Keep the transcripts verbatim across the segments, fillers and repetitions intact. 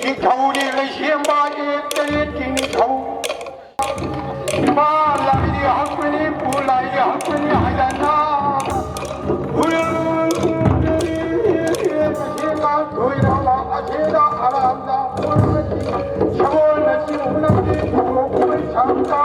ꯅꯤꯡꯊꯧꯅꯤ ꯂꯩꯁꯦꯝꯕ ꯑꯦ ꯇꯔꯦꯠꯀꯤ ꯅꯤꯡꯊꯧ꯫ ꯏꯃꯥ ꯂꯥꯏꯅꯤ ꯍꯛꯄꯅꯤ, ꯄꯨ ꯂꯥꯏꯅꯤ ꯍꯛꯄꯅꯤ ꯍꯥꯏꯗꯅ꯫ ꯊꯣꯏꯔꯕ ꯑꯁꯤꯗ ꯑꯔꯥꯝꯗ ꯁꯒꯣꯜꯅ ꯆꯤꯡꯅꯕꯤ ꯄꯨꯊꯣꯛꯄꯩ ꯁꯥꯡꯗ꯫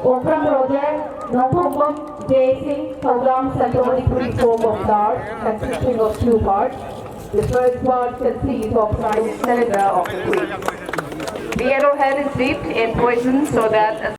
Okram Roger, Nongpokbom Jay Singh, Thoulam Central Manipuri Folk of Dance, consisting of two parts. The first part consists of Sari Selendra of the Queen. The arrowhead is dipped in poison so that